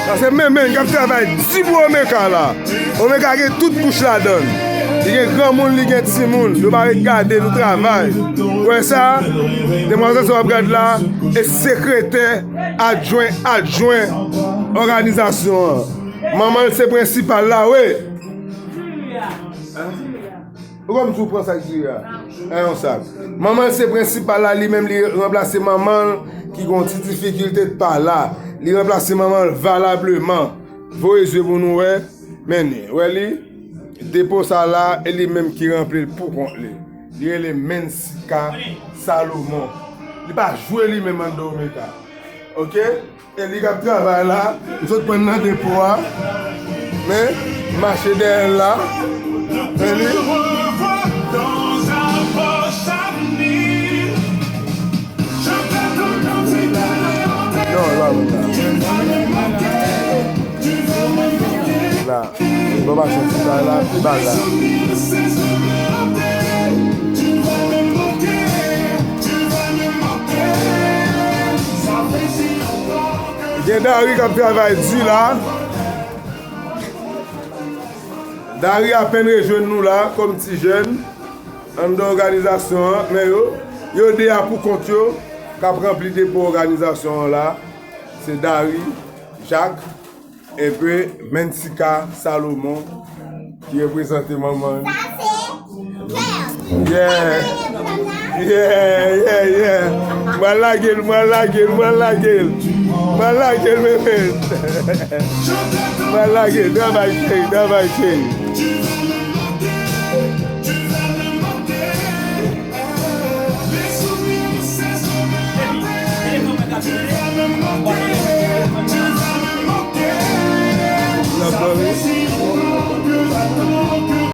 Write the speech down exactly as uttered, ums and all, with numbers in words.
Sa se Menmenn k ap travay di pou Omeka la. Omeka gen tout kouch ladan l. Li gen granmoun, li gen timoun. Nou pa ret gade, nou travay. Ou wè sa? Demwazèl sa w ap gad la, e sekretè adjwen, adjwen òganizasyon an. Manman l se prensipal la, wi. Ou konn tou pran sak diri a? An yon sak. Manman l se prensipal la, li menm li ranplase manman l ki gon ti difikilte pa la. Li ranplase manman l valableman. Voye zye pou nou wè. Men li, wè li? Depo sa la, e li menm ki ranpli l pou kont li. Li rele Mensika Salomon. Li pa jwe li menm anndan Omeka. Oke? E li k ap travay la, m sot pran nan depo a. Men, m mache dèyè l la. Men li. Non, la, la. La. Bon, machin ti bay la, ti bay la. Gen Dari k ap travay di la. Dari apèn rejwenn nou la kòm ti jèn anndan òganizasyon an, men yo, yo de a pou kont yo k ap ranpli depo òganizasyon an la. Se Dari, Jak, epi Mensika Salomon ki reprezante manman l. Yeah. Yeah, yeah, yeah. Mwen lage l, mwen lage l, mwen lage l. Mwen lage l, men, men. Mwen lage l, travay cheri, travay cheri.